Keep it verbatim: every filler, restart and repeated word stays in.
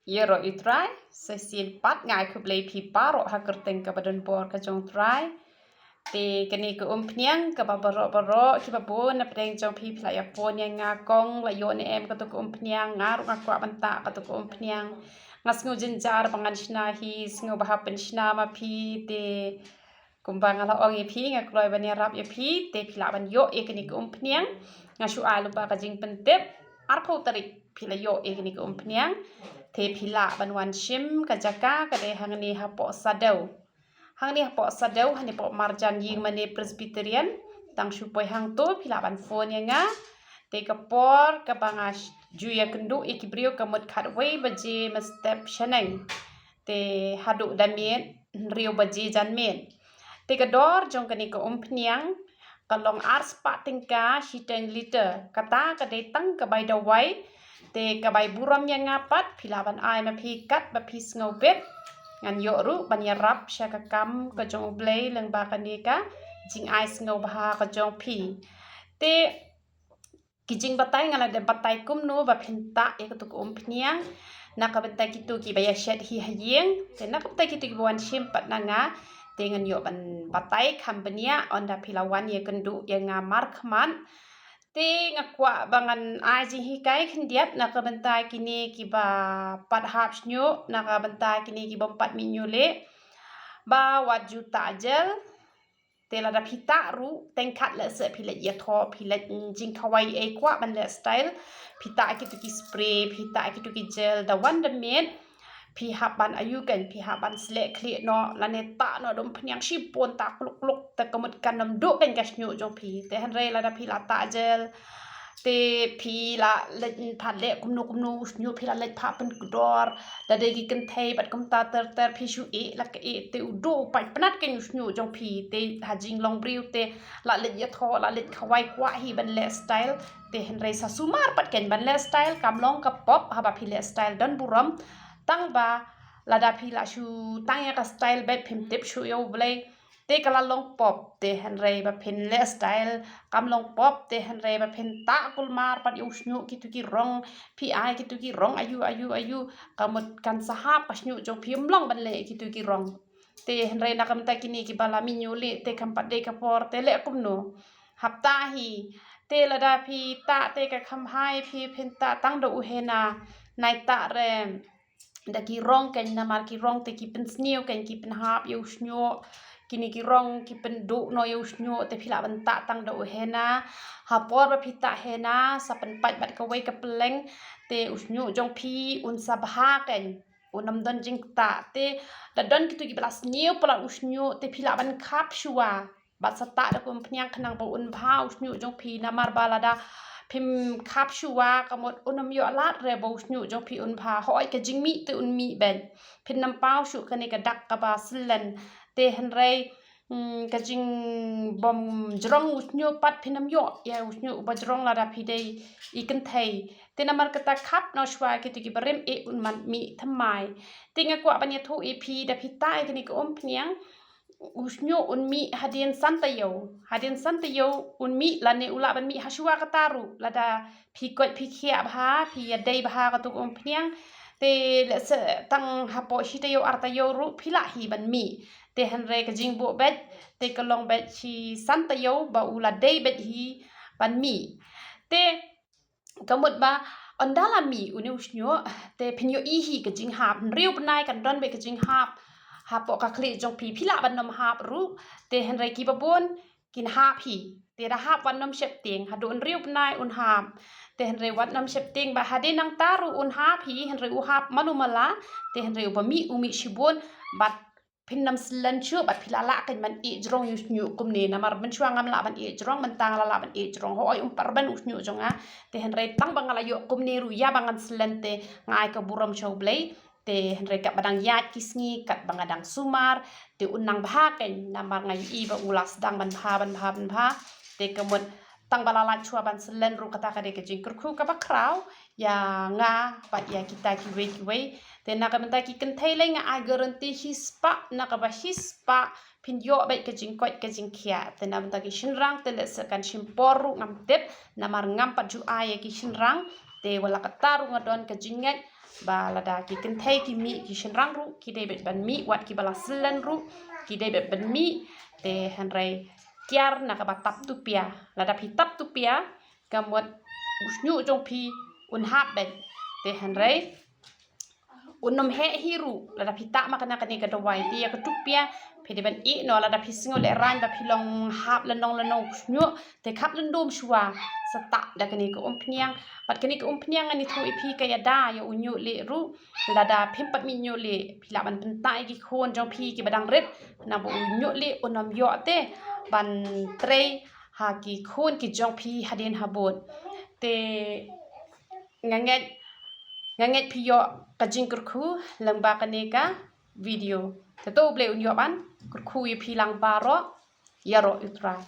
Ïaroh ïa u Trai, sa shisien pat nga ai khublei ïa phi baroh ha ka kyrteng kaba donbor ka jong u Trai. Te kane ka umphniang kaba baroh baroh kiba bun na pdeng jong phi phi la ïa phone ïa nga, kong la ïoh ne em katu ka umphniang, nga ruh nga kwah ban tah katu ka umphniang. Nga sngew jynjar ba ngan shna hi, sngew ba hap ban shna ma phi te kumba nga la ong ïa phi, nga kloi ban ïarap ïa phi, te phi lah ban ïoh ïa kane ka umphniang. Nga shu ai lypa ka jingpyntip, arphew tarik phi la ïoh ïa kane ka umphniang. Te phi lah ban wan shim ka jaka ka dei hangne hapoh Sadew. Hangne hapoh Sadew, hangne hapoh marjan ïing mane Presbyterian, tang shu poi hangto phi lah ban phone ïa nga. Te ka por kaba nga sh-, ju ïakynduh ïa ki briew ka mut khatwei baje mynstep shaneng. Te haduh da miet hynriew baje janmiet. Te ka dor jong kane ka umphniang ka long ar spah tyngka shiteng liter. Kata ka dei tang ka bai dawai. Te ka bai burom ïa nga pat phi lah ban ai ma phi katba phi sngewbit. Ngan ïoh ruh ban ïarap sha ka kam ka jong U Blei lyngba kane ka jingai sngewbha ka jong phi. Te ki jingbatai nga la dep batai kumno ba phin tah ïa katu ka umphniang na ka bynta kito kiba ïashet hi ha ïing, te na ka bynta kito kiba wan shim pat na nga, te ngan ïoh ban batai kham bniah ynda phi la wan ïakynduh ïa nga markhmat. Te nga kwah ba ngan ai jinghikai khyndiat na ka bynta kine kiba pat hap shñiuh, na ka bynta kine kibym pat mih ñiuh lieh, ba wat ju tah jel. Te lada phi tah ruh, teng kat lehse phi leit ïathoh, phi leit, mm, jingkhawai ei kwah ban leh style, phi tah kito ki spray, phi tah kito ki gel, da wan da miet phi hap ban ayu kein, phi hap ban sleh khlieh noh lane tah noh da umphniang shibun, tah kluk kluk, te ka mut kan ym duh kein ka shñiuh jong phi. Te hynrei lada phi la tah gel, te phi la leit pha leh kumno kumno u shñiuh, phi la leit pha pynkdor, da dei ki kynthei bad kumta ter ter phi shu ïeh la ka ïeh, te u duh u paitpnat kein u shñiuh jong phi. Te ha jinglong briew te la leit ïathoh, la leit khawai kwah hi ban leh style, te hynrei sa sumar pat kein ban leh style, kam long ka pop haba phi leh style don burom. Tang ba lada phi la shu tang ïa ka style beit phim tip shuh ïa U Blei. Te ka la long pop, te hynrei ba phin leh style kam long pop, te hynrei ba phin tah kulmar pat ïa u shñiuh kito ki rong, phi ai kito ki rong ayu ayu ayu, ka mut kan sa hap ka shñiuh jong phi, ym long ban leh kito ki rong. Te hynrei na ka bynta kine kiba la mih ñiuh lieh, te kam pat dei ka por, te leh kumno? Hap tah hi. Te lada phi tah te ka kham bha ïa phi phin tah tang da u henna, nai tah re da ki rong kein, namar ki rong te ki pynsniew kein, ki pynhap ïa u shñiuh. Kine ki rong ki pynduh noh ïa u shñiuh, te phi lah ban tah tang da u henna. Ha por ba phi tah henna, sa pynpait bad kawei ka pylleng, te u shñiuh jong phi un sa bha kein, un ym don jingktah. Te da don kito kiba la sniew palat u shñiuh, te phi lah ban khap shuwa bad sa tah da ka umphniang khnang ba un bha u shñiuh jong phi, namar ba lada phim khap shuwa ka mut un ym ïoh lad re ba u shñiuh jong phi un bha. Hooid, ka jingmih te un mih beit, phin ym paw shuh kane ka dak kaba syllen. Te hynrei, mm, ka jingbym jrong u shñiuh pat phin ym ïoh ïa u shñiuh uba jrong lada phi dei i kynthei. Te namar kata khap noh shuwa kito kiba rim eh un ym mih thymmai. Te nga kwah ban ïathuh ïa phi, da phi tah ïa kane ka umphniang, u shñiuh un mih hadien san taïew. Hadien san taïew un mih, lane u lah ban mih ha shuwa kata ruh lada phi koit phi khiah bha, phi ïadei bha katu ka umphniang. Te lehse tang hapoh shi taïew ar taïew ruh phi lah hi ban mih. Te hynrei ka jingbuh beit te ka long beit shi san taïew ba u la dei beit hi ban mih. Te ka mut ba ynda la mih une u shñiuh, te phin ïohi hi ka jinghap. Hynriew bnai kan don beit ka jinghap hapoh ka khlieh jong phi, phi lah ban nym hap ruh. Te hynrei kiba bun kin hap hi. Te da hap wat nym sheptieng, haduh hynriew bnai un hap. Te hynrei wat nym sheptieng ba hadien nangta ruh un hap hi, hynrei u hap malu mala. Te hynrei uba mih u mih shibun, bad phin nym syllen shuh, bad phi la lah kein ban ïeh jrong ïa u shñiuh kumne, namar mynshuwa ngam lah ban ïeh jrong, mynta nga la lah ban ïeh jrong. Hooid, um pat rben u shñiuh jong nga. Te hynrei tang ba nga la ïoh kumne ruh, ïa ba ngan syllen te nga ai ka burom sha U Blei. Te hynrei katba dang ïaid ki sngi, katba nga dang sumar, te un nang bha kein, namar nga ïohi ba u la sdang ban bha, ban bha, ban bha. Te ka mut tang ba la lait shuwa ban syllen ruh, kata ka dei ka jingkyrkhu kaba khraw ïa nga bad ïa kita kiwei kiwei. Te na ka bynta ki kynthei lei nga ai guarantee shi spah na kaba shi spah phin ïoh beit ka jingkoit ka jingkhiah. Te na bynta ki shynrang te lehse kan shim por ruh ngam tip, namar ngam pat ju ai ïa ki shynrang. Te wat la katta ruh nga don ka jingngeit ba lada ki kynthei ki mih, ki shynrang ruh ki dei beit ban mih, wat kiba la syllan ruh ki dei beit ban mih. Te hynrei kiar na kaba tap tupia. Lada phi tap tupia, ka mut u shñiuh jong phi un hap beit. Te hynrei un ym heh hi ruh lada phi tah ma kane, kane ka dawai. Te ïa ka tupia phi dei ban ïeh noh lada phi sngew lehraiñ ba phi long hap lynnong lynnong u shñiuh. Te khap lyndum shuwa sa tah da kane ka umphniang. Bad kane ka umphniang ngan ïathuh ïa phi ka ïada ïa u ñiuh lieh ruh. Lada phim pat mih ñiuh lieh phi lah ban pyntah ïa ki khun jong phi kiba dang rit, naba u ñiuh lieh un ym ïoh te ban trei ha ki khun ki jong phi hadien habud. Te nga ngeit, nga ngeit phi ïoh ka jingkyrkhu lyngba kane ka video. Te to U Blei un ïoh ban kyrkhu ïa phi lang baroh. Ïaroh ïa U Trai.